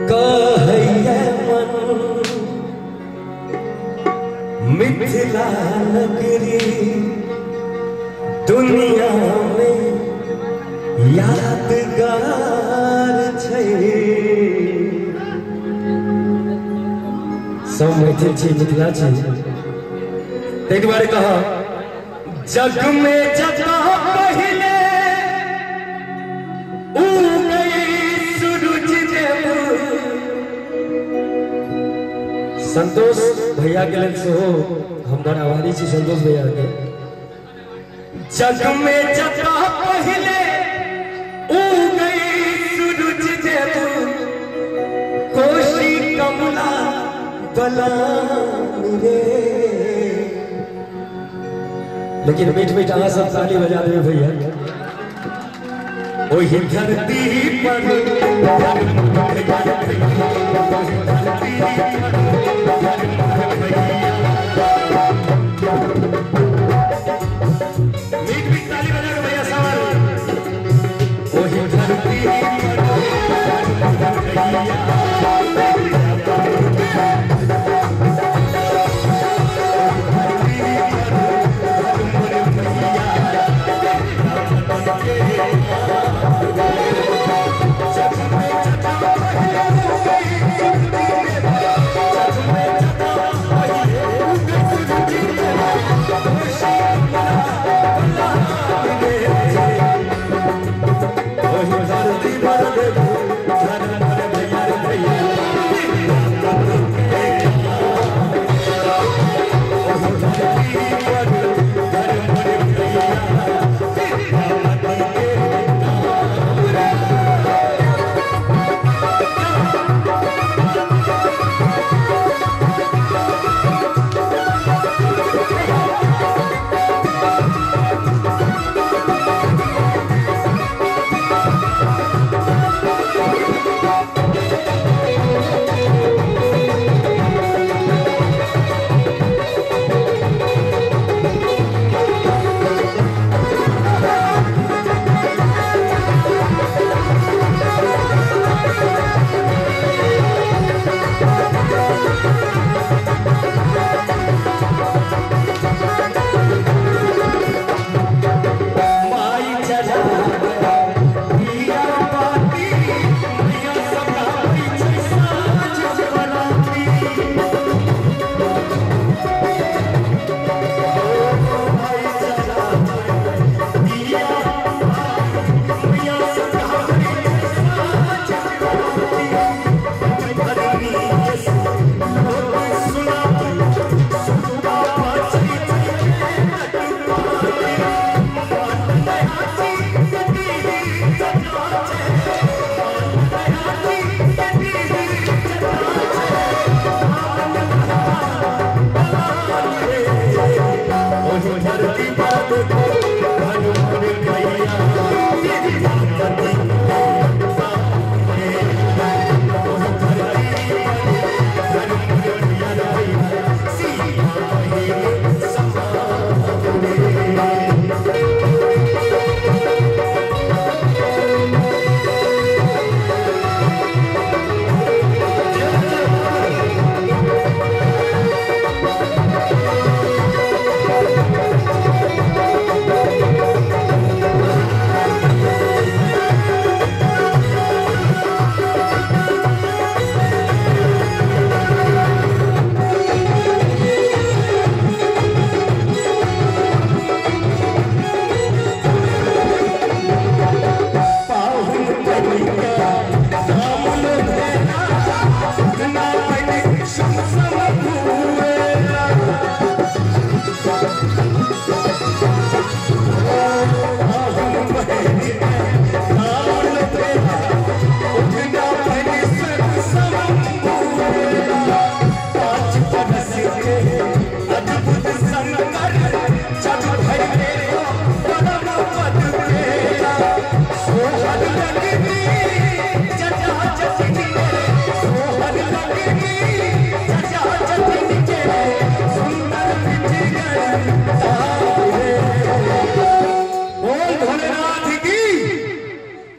कहैया मन मिथिला नगरी दुनिया में यादगार छै। सब मैथिल छी, मिथिला छी, ताहि दुआरे कह जग में जता पहिले उगै सूरज देव। संतोष भैया के लेल सेहो हम बड़ आभारी छी संतोष भैया के। जग में जता पहिले उगै सूरज देव, कोशी कमला बलान रे। लेकिन मीठ मीठ अहाँ सब ताली बजा देबै भैया। ओहि धरती पर मीठ मीठ ताली बजा के भैया सवाल। ओहि धरती पर भैया।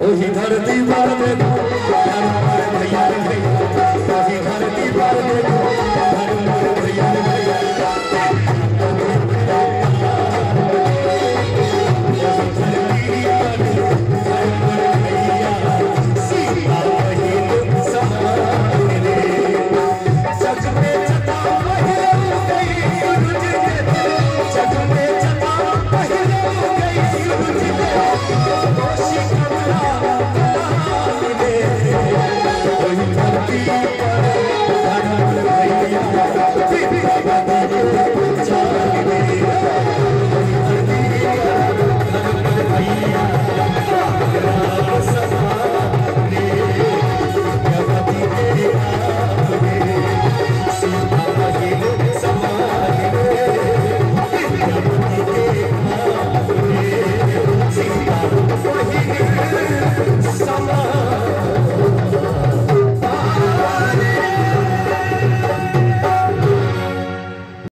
ओही धरती पर